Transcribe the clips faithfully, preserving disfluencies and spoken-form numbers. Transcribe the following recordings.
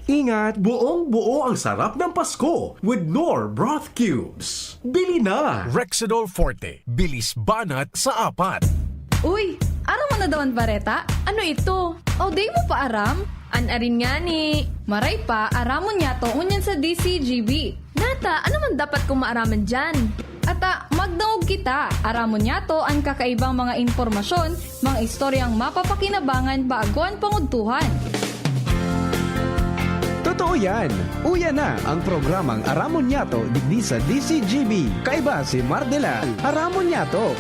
Ingat, buong-buo ang sarap ng Pasko with Knorr Broth Cubes. Bili na! Rexidol Forte, bilis banat sa apat. Uy, aram mo na daw an bareta? Ano ito? O, di mo pa aram? An arin ngani. Maray pa, aramon niyato ngunyan sa D C G B. Nata, ano man dapat kong maaraman diyan? Ata, magdangog kita. Aramon niyato an kakaibang mga impormasyon, mga istoryang mapapakinabangan bago an pangudtuhan. Totoo yan! Uya na ang programang Aramon Niyato digdi sa D C G B. Kaiba si Mardela. Aramon Niyato.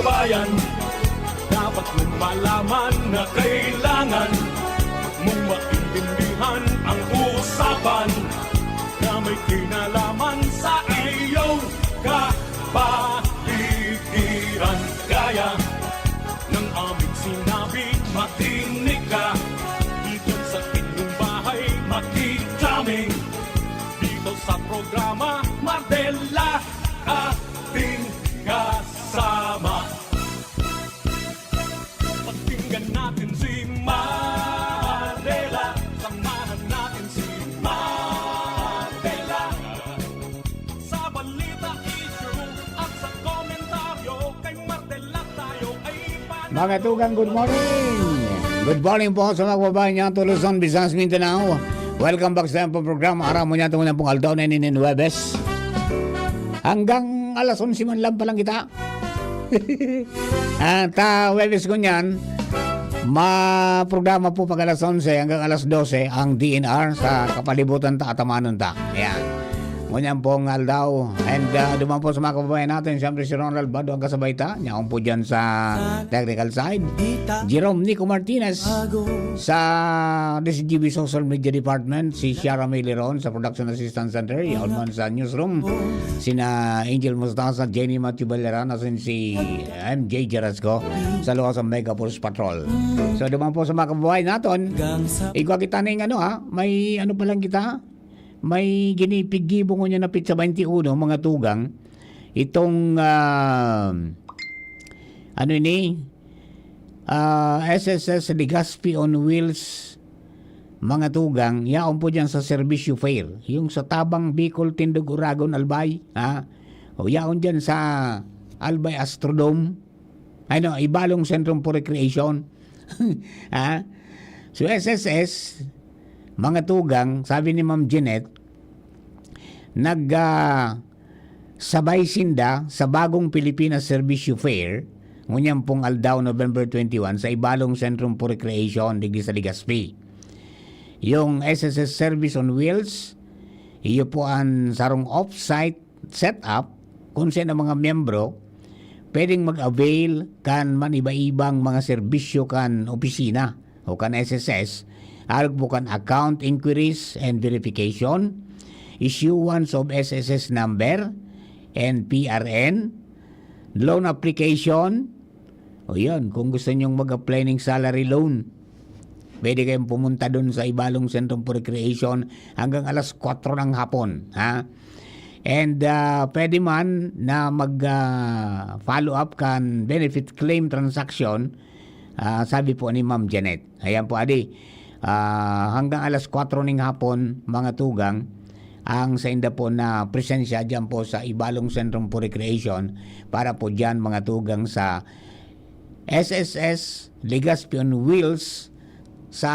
Kabayan, dapat mong malaman na kailangan mong maintindihan ang usapan na may kinalaman sa iyong kapaligiran. Kaya ng aming sinabi, makinig ka. Dito sa inyong bahay, makikita kami. Dito sa programa, Mardela, ating kasama. Pakinggan natin si Mardela. Samahan natin si Mardela. Sa balita, issue, at sa komentaryo, kay Mardela tayo ay panalo. Mga tugang, good morning! Good morning po sa mga kababayan niya, Luzon, Visayas, Mindanao. Welcome back sa iyong programa. Aram mo niya, itong unang pong aldaw na ini nin Huwebes. Hanggang alas onse man lang palang kita. At, ah, Huwebes ngunyan, maprograma po pag alas onse hanggang alas dose ang D N R sa kapalibutan ta, atamanon ta. Ayan. Ngunyan pong aldaw. And, ah, duman po sa mga kababayan natin, siyempre si Ronald Bado ang kasabay ta. Niya po dyan sa technical side. Jerome Nico Martinez sa D C G B Social Media Department. Si Shara May Leron sa Production Assistance Center. Yaon man sa newsroom. Sina Angel Mostaza, Jenny Matthew Valera, asin si M J Jarasco. Sa luwas ang Mega Force Patrol. So, duman po sa mga kababayan naton. Igwa kita ning ano, ha? May ano pa lang kita? May ginipig-gibo ngunyan na petsa twenty-one, mga tugang. Itong, ah, ano ini? Ah, S S S Legazpi on Wheels, mga tugang. Yaon po dyan sa Serbisyo Fair. Yung sa Tabang Bicol, Tindog, Oragon, Albay. Ha? O yaon dyan sa Albay Astrodome. Ano, Ibalong Centrum for Recreation. Ha? So, S S S, mga tugang, sabi ni Ma'am Jeanette, nag, ah, sabay sinda sa Bagong Pilipinas Serbisyo Fair, ngunyan pong aldaw, November twenty-one, sa Ibalong Centrum for Recreation, digdi sa Legazpi. Yung S S S Service on Wheels, iyo po ang sarong off-site setup kung saan ang mga miyembro pwedeng mag-avail kan maniba-ibang mga serbisyo kan opisina o kan S S S, arog po kan account inquiries and verification, issuance of S S S number and P R N, loan application. O yun, kung gusto nyong mag-apply ng salary loan, pwede kayong pumunta dun sa Ibalong Centrum for Recreation hanggang alas kwatro ng hapon, ha? And, ah, pwede man na mag, ah, follow up kan benefit claim transaction, ah, sabi po ni Ma'am Janet. Ayan po, adi. Ah, hanggang alas kwatro ning hapon, mga tugang, ang sainda po na presensya dyan po sa Ibalong Centrum for Recreation para po dyan, mga tugang, sa S S S Legazpi on Wheels sa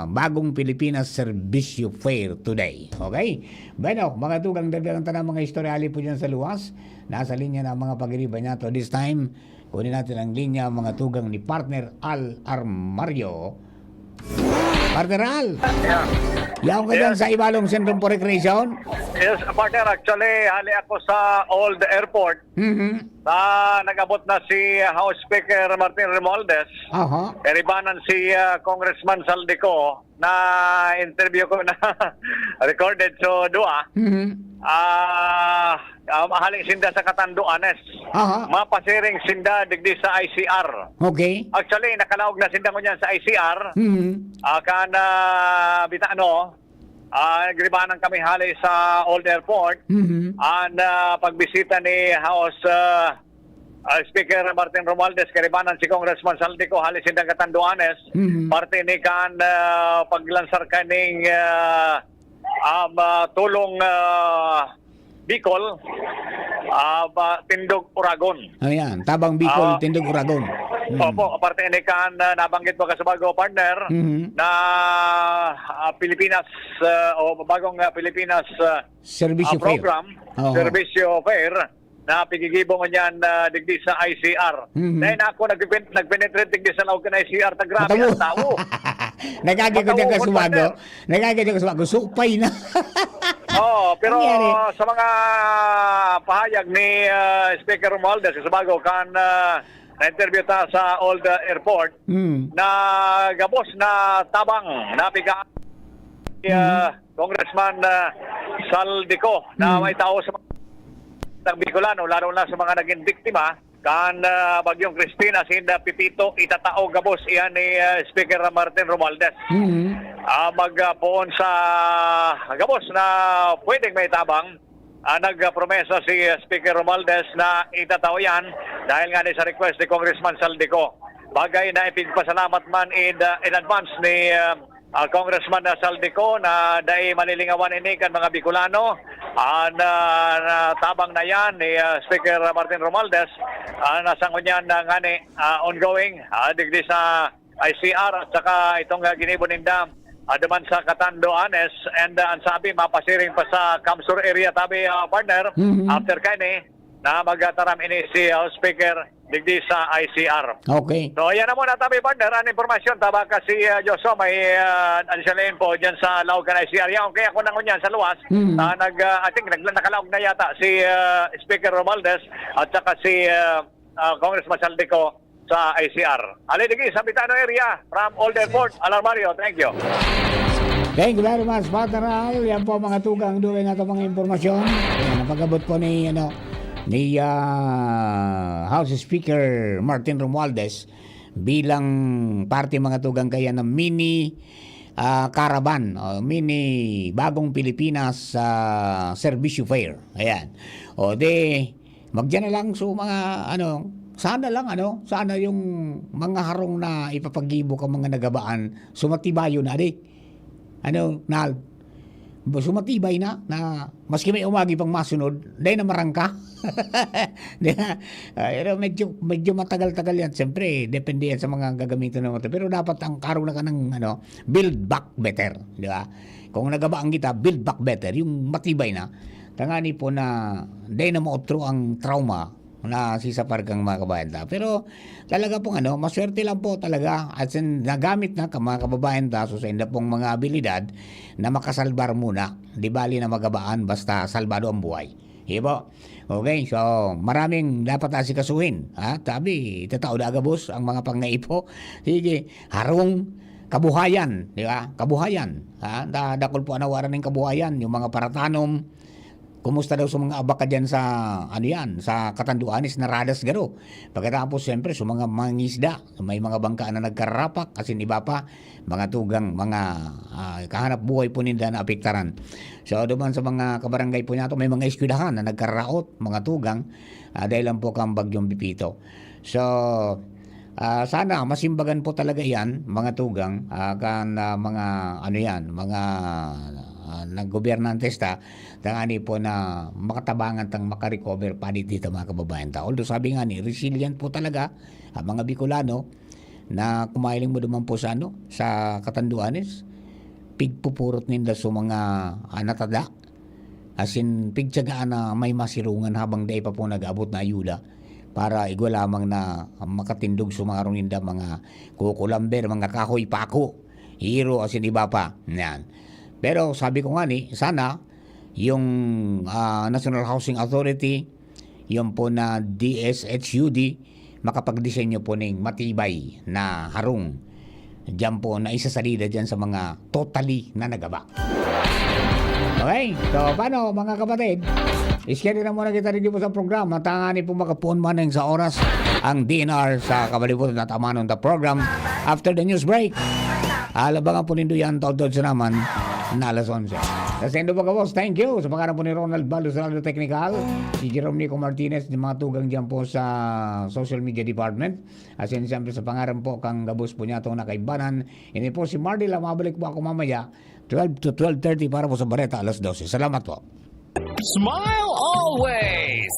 Bagong Pilipinas Serbisyo Fair today. Okay? Bueno, mga tugang, dagdagan ta na mga istorya hali po dyan sa luwas. Nasa linya na ang mga pagiriba niya to. This time, kunin natin ang linya, mga tugang, ni Partner Al Armario. Partner Al! Yeah. Yaon ka dyan Yes. sa Ibalong Centrum for Recreation? Yes, partner. Actually, hali ako sa old airport. Mhm. Ah, nag-abot na si House Speaker Martin Romualdez. Aha. Iribanan si, ah, Congressman Zaldy Co na interview ko na recorded. So, dua. Mhm. Ah, ah, mahaling sinda sa Catanduanes. Aha. Mapasiring sinda digdi sa I C R. Okay. Actually, nakalaog na sinda ngunyan sa I C R. Mhm. Ah, kan, ah, bita-, ano, Ah, nagribanan kami hali sa Old Airport. Mhm. An, ah, pagbisita ni House, ah, ah, Speaker Martin Romualdez, karibanan si Congressman Zaldy Co, hali sindang Catanduanes, Mhm. parte ni kan, ah, paglansar kaning, ah, um, ah, tulong, ah, Bicol, ah, ba, Tindog, Oragon. Ayan, Tabang Bicol, Ah, Tindog, Oragon. Hmm. Opo, aparte ni kan, ah, nabanggit mo, Kasubago, partner, Mhm. na, ah, Pilipinas, ah, o bagong, ah, Pilipinas, ah, Serbisyo ah, Fair. program, Oo. Serbisyo Fair, na pigigibo ngunyan, ah, digdi sa I C R. Mhm. Dahil na ako nagpipin-, nagpenetrate digdi sa laog kan I C R, ta grabe Matawo. ang tao. Nagagi ko Matawo dyan, ko, Kasubago. partner. Nagagi ko dyan, Kasubago. Supay na. Oo, pero Nangyari. sa mga pahayag ni, ah, Speaker Romualdez, Kasubago, kan, ah, na-interview ta sa Old, ah, Airport, Hmm. na gabos na tabang, napiga-, ah, Hmm. Congressman, ah, Zaldy Co, na Hmm. may tao sa mga Bicolano, lalo na sa mga naging biktima kan, ah, Bagyong Christine, asin, ah, Pepito, itatao gabos iyan ni, ah, Speaker Martin Romualdez. Hmm. Ah, mag, ah, poon sa gabos na pwedeng may tabang, ah, nagpromesa si, ah, Speaker Romualdez na itatao yan dahil nga ni sa request ni Congressman Zaldy Co. Bagay na ipigpasalamat man in, ah, in advance ni, ah, ah, Congressman, ah, Zaldy Co na dai malilingawan ini kan mga Bicolano. Ah, na, na tabang na yan ni, ah, Speaker Martin Romualdez, ah, na sa ngunyan na ngani, ah, ongoing, ah, digdi sa I C R at saka itong, ah, ginibo ninda, ah, duman sa Catanduanes, and, ah, ang sabi, mapasiring pa sa CamSur area, tabi, ah, partner, Mhm. after kaini, na magtaram ini si, ah, Speaker digdi sa I C R. Okay. So, ayan na muna, tabi, partner, ang impormasyon. Taba ka si, ah, Joshua, may, ah, additional info dyan sa laog kan I C R. Yan, okay, ako na ngunyan sa luwas. Mhm. Ah, nag, ah, I think, nag-, nakalaog na yata si, ah, Speaker Romualdez at saka si, ah, ah, Congressman Zaldy Co sa I C R. Ali digdi sa Bitano area, from Old Airport, Alarmario. Thank you. Thank you very much, partner Al. Yan po, mga tugang, duway na itong mga impormasyon. Yan, napag-abot po ni, ano, ni, ah, House Speaker Martin Romualdez bilang parte, mga tugang, kaya na mini, ah, caravan o mini Bagong Pilipinas, ah, Serbisyo Fair. Ayan. O, di, magdiyan na lang. So, mga, ano, sana lang, ano, sana yung mga harong na ipapagibo ka mga nagabaan, sumatibayo na, di. Ano, Nal? Ba, sumatibay na, na maski may umagi pang masunod, dai na marangka. Di ba? Ah, pero medyo, medyo matagal-tagal yan. Siyempre, depende yan sa mga gagamitan ng motor. Pero dapat ang karong na ka ng, ano, build back better, di ba? Kung nagabaan kita, build back better, yung matibay na. Tangani po na, dai na maotro ang trauma na sisapar kang mga kabayan ta. Pero talaga pong ano, maswerte lang po talaga. As in, nagamit na ka mga kababayan ta, so sa inda pong mga abilidad na makasalbar muna. Di bali na magabaan, basta salbado ang buhay. Di ba? Okay, so maraming dapat asikasuhin. Ha? Tabi, itatao na agabos ang mga pangaipo. Sige, harong kabuhayan, di ba? Kabuhayan. Ha? Da-, dakul po ang nawaran ng kabuhayan. Yung mga paratanom, kumusta daw sa mga abaka dyan sa, ano yan, sa Catanduanes, naradas garo. Pagkatapos, siyempre, sa mga mangisda, may mga bangka na nagkararapak, asin iba pa, mga tugang, mga, ah, kahanap buhay po ninda na apektaran. So, duman sa mga kabarangay po nato, may mga eskwelahan na nagkararaot, mga tugang, ah, dahil lang po kang Bagyong Pepito. So, ah, sana masimbagan po talaga yan, mga tugang, ah, kan, ah, mga, ano yan, mga, ah, naggobernantes ta, tangani po na makatabangan tang makarecover pa dito, mga kababayan ta. Although sabi nga ni, resilient po talaga ang mga Bicolano na kumahiling mo duman po sa, ano, sa Catanduanes, pigpupurot ninda sa mga, ah, natada. Asin, pigtiyagaan na may masirungan habang dai pa po nag-abot na ayuda para igwa lamang na makatindog sa mga harong ninda, mga kukulamber, mga kahoy, pako, hiro, asin iba pa. Yan. Pero sabi ko nga ni, sana yung, ah, National Housing Authority, yung po na D S H U D, makapagdisenyo po ning matibay na harong diyan po na isasalida diyan sa mga totally na nagaba. Okay? So, paano, mga kapatid? Iskede na muna kita rin po sa programa. Tangani po makapuon man sa oras ang D N R sa kabalibutan at amanon the program after the news break. Alabangan po nindo yan, taod-taod sa naman. Na alas onse. Sa sendo mga boss, thank you. Sa pangaran po ni Ronald Baldo sa Radyo Technical, si Jerome Nico Martinez, yung mga tugang dyan po sa social media department. As in, siyempre, sa pangaran po kang gabos po niya itong nakaibanan. Ini po si Mardy lang, mabalik po ako mamaya, twelve to twelve thirty para po sa Bareta, alas dose. Salamat po. Smile always!